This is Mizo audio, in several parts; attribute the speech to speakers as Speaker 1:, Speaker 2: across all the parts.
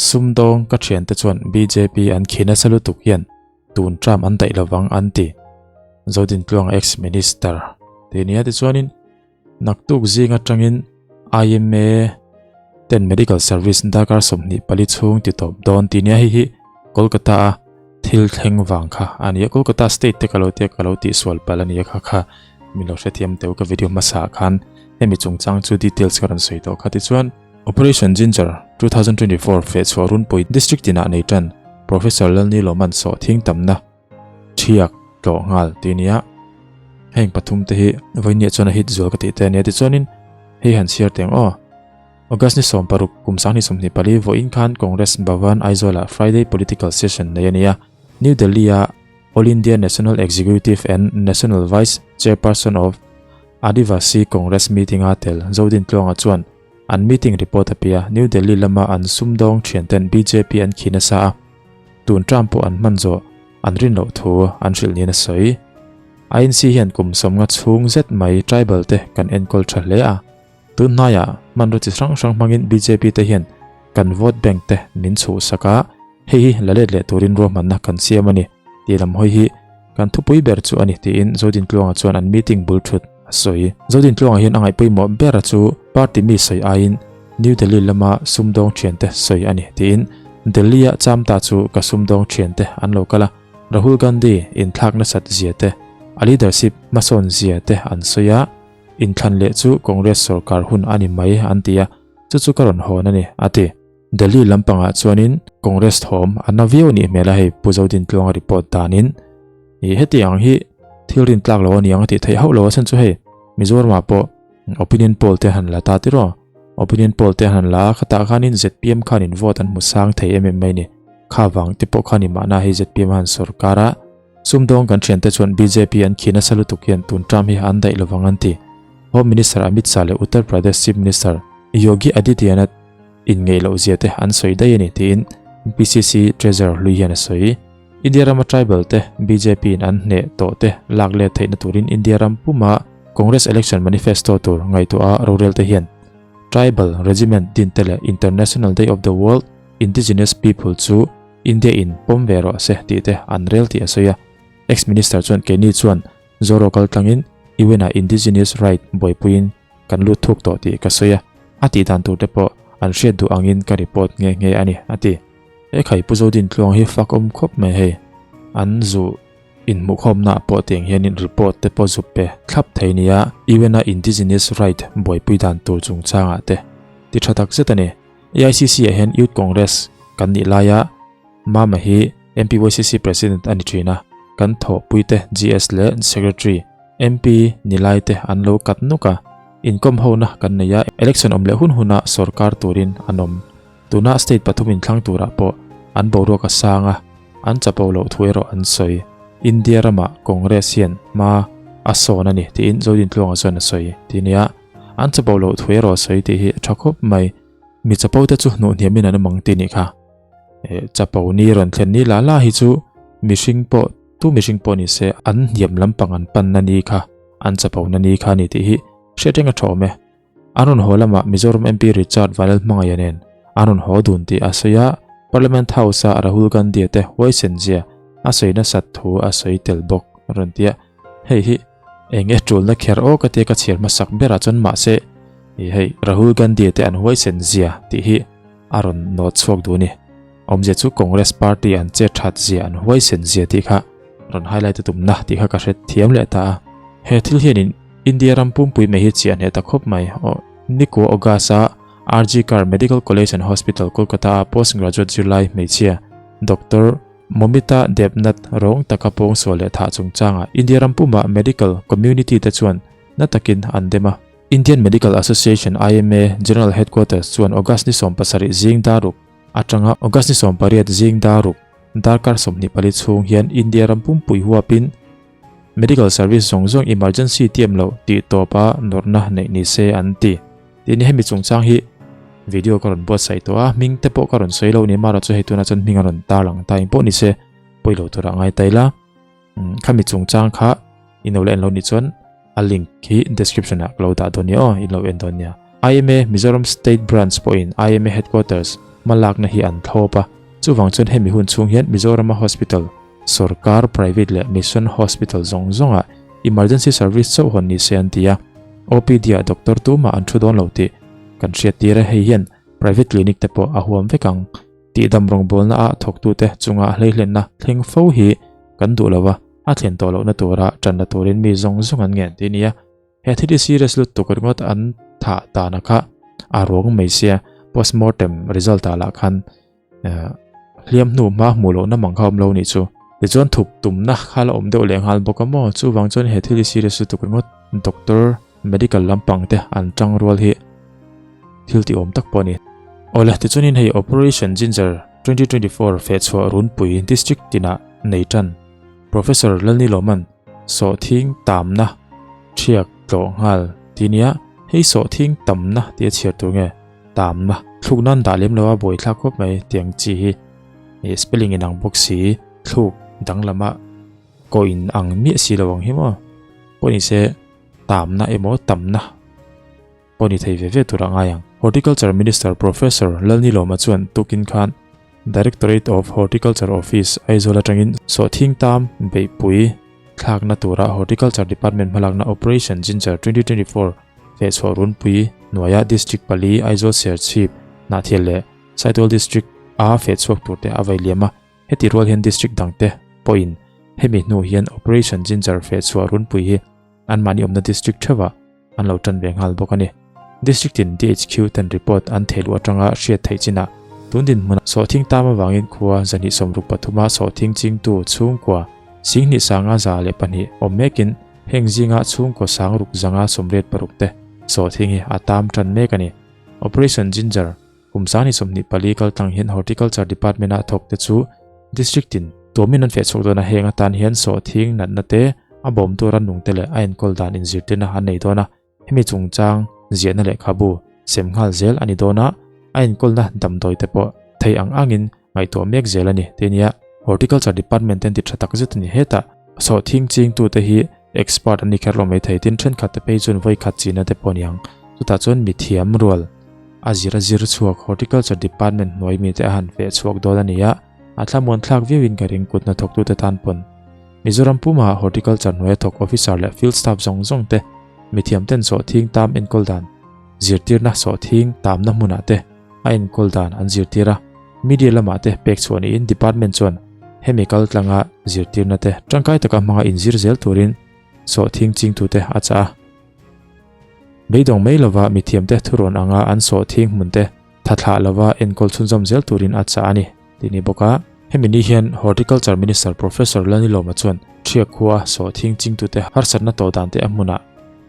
Speaker 1: Sumdawng ka thiante chuan bjp an khi nasa lutuk hian tun term an daih lovang an ti. Zodintluang ex minister tih nia tichuanin naktuk zing atangin IMA ten medical service darkar 24 chhung ti tawp dawn tih nia hei hi Kolkata a thil thleng vang kha a nia Kolkata state te ka lo tia ka lo tihsual palh a nia kha kha min lo hrethiam teuh ka video hmasa ah khan hemi chungchang chu details ka rawn sawi tawh kha tichuan Operation Ginger 2024 fehchhuah runpui district tinah nei tan Professor Lalni Lawman sawh thing tamna Thiak tlawh nghal tih nia. Heng pathum te hi vawinia chuan a hit zual ka tih te ania tichuanin hei han chhiar teng aw. August ni 16 kum 2024 vawiin khan Congress Bhavan Aizawl-ah Friday Political Session nei a ni a. New Delhi-a All India National Executive and National Vice Chairperson of Adivasi Congress meeting-a tel Zodin Tluanga chuan an meeting report a pia New Delhi lama an sumdawng thianten bjp an khi nasa a. Tun term pawh an hman zawh an rin loh thu an hrilh niin a sawi. INC hian kum sawmnga chhung zet mai tribal te kan enkawl tha hle a, tun hnaiah hmanraw chi hrang hrang hmangin bjp te hian kan vote bank te min chhuhsak a, hei hi la let leh turin ruahmanna kan siam a ni tih lam hawi hi kan thupui ber chu a ni tiin Zodintluanga chuan an meeting bul thut a sawi. Zodintluanga hian a ngaihpawimawh ber chu party mi sawi aiin New Delhi lama sumdawng thiante sawi a ni tiin Delhi-a cham ta chu ka sumdawng thiante an lo kal a, Rahul Gandhi inthlak nasat zia te, a leadership hmasawn zia te an sawi a, inthlan leh chu Congress sorkar hun a ni mai an ti a, chu chu ka rawn hawn a ni, a ti. Delhi lampangah chuanin Congress thawm a na viau a nih hmel a hei Pu Zodintluanga report danin ih heti ang hi thil rin tlak lo a ni ang a tih theih hauh lo a chhan chu hei Mizoramah pawh opinion poll te han la ta tiraw opinion poll te han la a khatah khanin zpm khanin vote an hmu sang thei em em mai ni kha vang te pawh kha ni mahna hei zpm a han sorkar a sumdawng kan thiante chuan bjp an khi nasa lutuk hian tun term hi an daih lovang an ti Home Minister Amit Shah leh Uttar Pradesh Chief Minister Yogi Adityanath inngeih loh zia te an sawi daih a ni tiin PCC Treasurer hlui hian a sawi. India rama tribal te bjp in an hneh tawh te lak let theihna turin India ram puma Congress election manifesto tur ngaihtuah a rorel te hian Tribal Regiment din te leh International Day of the World Indigenous People chu India in pawm ve rawh se tih te an rel tih a sawi a. Ex-Minister chuan keini chuan Zoro kaltlangin UN ah Indigenous Right buaipuiin Kan lut thuk tawh tih ka sawi a, a tih dan tur te pawh an hriat duh angin ka report nghe nghe a ni, a ti. He khai Pu Zodin Tluang hi fak awm khawp mai hei. An zu inhmuhkhawmna ah pawh tiang hianin report te pawh zu pe thlap thei nia, UN a Indigenous Right buaipui dan tur chungchangah te ti tha tak zet a ni. AICC ah hian Youth Congress kan nih laia Mama hi MPYCC President a ni thin a, kan thawhpuite GS leh Secretary, MP ni laite an lo kat nuk a, inkawm hona kan nei a, election awm leh hun huna sorkar turin an awm. Tuna state pathum inthlang turah pawh an boruak a sang a, an chapo loh thu erawh an sawi. India ramah Congress hian hma a sawn a ni tiin Zodintluanga chuan a sawi ti nia. An chapo loh thu erawh a sawi tih hi a tha khawp mai. Mi chapo te chu hnuh hniamin an awm ang tih nih kha. Eh, chapo ni rawn thlen ni la la hi chu mihring pawh tu mihring pawh ni se an hniam lampang an pan na ni kha an chapo na ni kha ni tih hi hriat reng a tha awm e. An rawn haw lamah Mizoram MP Richard Vanlal Hmangaih nen an rawn haw dun tih a sawi a, Parliament House-a Rahul Gandhi-a te huaisen zia a sawi nasat thu a sawi tel bawk a rawn ti a, hei hi eng e tulna kher aw ka tia ka chhiar hmasak berah chuan mahse ih hei Rahul Gandhi-a te an huaisen zia tih hi a rawn nawt chhuak duh a ni. Awmzia chu Congress party an che that zia an huaisen zia tih kha rawn highlight a tumna tih kha ka hre thiam leh ta a. He thil hianin India ram pumpui mai hi chiah hneh ta khawp mai. Aw Nikua August-a RG Kar Medical College and Hospital Kolkata-a postgraduate zirlai hmeichhia Doctor Momita Debnath rawng taka pawngsual leh thah chungchangah India ram puma medical community te chuan na takin an dem a. Indian Medical Association, IMA, General Headquarters chuan August ni 17 zing daruk atanga August ni 18 zing daruk darkar 24 chhung hian India ram pumpui huapin medical service zawng zawng emergency tiam loh tih tawpa nawrhna neih ni se an ti. Tin hemi chungchang hi video ka rawn buatsaih tawh a, hming te pawh ka rawn sawi lo ni marawh chu hei tunah chuan hming a rawn tarlang ta eng pawh ni se pawilo turah ngai ta ila. Khami chungchang kha in lo la en lo nih chuan a link hi description ah ka lo dah dawn nia aw in lo en dawn nia. IMA Mizoram State Branch pawhin IMA Headquarters. hmalakna hi an thlawp a. Chuvang chuan hemi hun chhung hian Mizorama hospital, sorkar, private leh mission hospital zawng zawngah emergency service chauh hawn ni se an ti a. OPD-ah doctor tumah an thu dawn lo tih kan hriat tir a, hei hian private clinic te pawh a huam vek ang. Tihdam rawngbawlna ah thawktute chunga hleihlenna thleng fo hi kan duh lo a, a thlen tawh lohna tura tanna turin mi zawng zawng an ngen tih a ni a. He thil hi serious lutuk ringawt an thah dana kha a ruang mai sia, postmortem result ah lah khan hliam hnu hma hmuh lohna mang kha awm lo nih chu. Tichuan thup tumna kha la awm deuh leh nghal bawk a maw, chuvang chuan he thil hi serious lutuk ringawt doctor medical lampang te an tang rual hi thil tih awm tak pawh a ni. Awle, tichuanin hei Operation Ginger 2024 fehchhuah runpui district tinah nei tan Professor Lalniloman Sawhthing tamna thiak tlawh nghal ti nia, hei sawhthing tamna tih a chhiar tur nge tamna thluk nan dah lem lo a buaithlak khawp mai tiang chi hi ih spelling in ang bawk si thluk danglam a kawh in ang miah si lo ang hi maw pawh ni se tamna emaw tamna pawh ni thei ve ve tur a ngai ang. Horticulture Minister Professor Lalnilawma chuan tukin khan Directorate of Horticulture Office, Aizawl atangin sawhthing tam beihpui thlakna tura Horticulture Department hmalakna Operation Ginger 2024 fehchhuah runpui hnuaia District pali Aizawl Serchhip, Hnahthial leh Saitual District a fehchhuak turte a vai liam a. Heti rual hian District dangte pawhin hemi hnu hian Operation Ginger fehchhuah runpui hi anmahni awmna District theuhah an lo tan ve nghal bawk a ni. District in DHQ ten report an thehluh atanga hriat theih chinah tun dinhmunah sawhthing tam avangin khua 263 a sawhthing chingtu chhungkua 2102 awm mekin heng zinga chhungkaw 6686 te sawhthing hi a tam tan mek a ni. Operation Ginger Kum 2024 kal tlang hian Horticulture Department-a thawk te chu District in tuamin an feh chhuak dawn a, heng atan hian sawhthing natna te, a bawm tura nung te leh a enkawl dan inzirtirna an nei dawn a, hemi chungchang ziahna lehkhabu sem nghal zel a ni dawn a, a enkawlna damdawi te pawh thei ang angin ngaihtuah mek zel a ni tih a nia. Horticulture Department ten ti tha tak zet a ni. Hetah sawhthing chingtute hi expert an ni kher lo mai thei, tin thenkhat te phei chuan vawi khat china te pawh a ni ang. Chutah chuan mithiam rual a zir a zir chhuak Horticulture Department hnuai mite a han feh chhuak dawn a ni a, a thlamuan thlak viauin ka ring kut hnathawktute tan pawn. Mizoram pumah Horticulture hnuaia thawk officer leh field staff zawng zawng te mithiam ten sawhthing tam enkawl dan zirtirna sawhthing tamna hmunah te a enkawl dan an zirtir a, media lamah te pek chhuah niin department chuan hemi kal tlanga zirtirna te tangkai taka hmanga inzir zel turin sawhthing chingtute a chah a. Beidawng mai lova mithiamte thurawn anga an sawhthing hmun te tha thlah lova enkawl chhunzawm zel turin a chah a ni tih ni bawk a. Hemi ni hian Horticulture Minister Professor Lalnilawma chuan Ṭhiak khua sawhthing chingtute harsatna tawh dan te a hmunah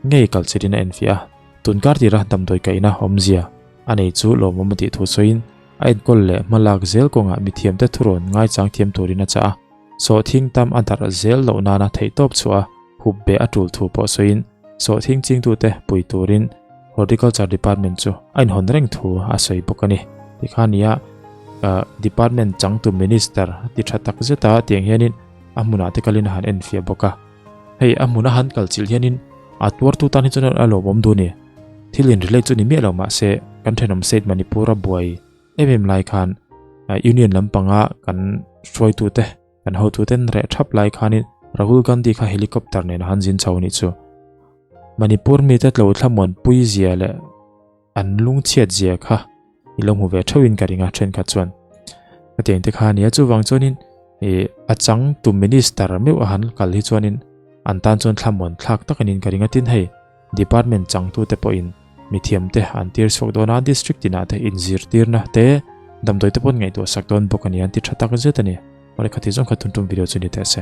Speaker 1: ngei kal chirin a enfiah a. Tunkar tira damdawi kaihna awmzia a nei chu lawmawm a tih thu sawiin a enkawl leh hmalak zel kawngah mithiamte thurawn ngaichang thiam turin a chah a. Sawhthing tam a darh zel loh nana theihtawp chhuah a hup beh a tul thu pawh sawiin sawhthing chingtute pui turin Horticulture Department chu a inhawn reng thu a sawi bawk a ni. Tikhan nia Department changtu Minister ti tha tak zeta tiang hianin a hmunah te kalin a han enfiah bawk a. Hei a hmun a han kal chilh hianin a tuartu tan hi chuan a lawmawm duh a ni. Thil in relate chu ni miah lo mahse kan thenawm state Manipur a buai em em lai khan Union lampanga kan hruaitute kan hotuten reh thap lai khanin Rahul Gandhi kha helicopter nen a han zin chho anih chu. Manipur mite tlo thlamuan pui zia leh an lungchhiat zia kha i lo hmu ve theuhin ka ring a thenkhat chuan. Hetiang te kha a nia chuvang chuanin ih a chang tu minister meuh a han kal hi chuanin an tan chuan thlamuan thlak tak anin ka ring a tin hei Department changtute pawhin mithiamte an tir chhuak dawn a, District tinah te inzirtirna te damdawi te pawh an ngaihtuah sak dawn bawk a ni, an ti tha tak zet a ni. Awle khati zawng kha tun tum video chu ni teh se.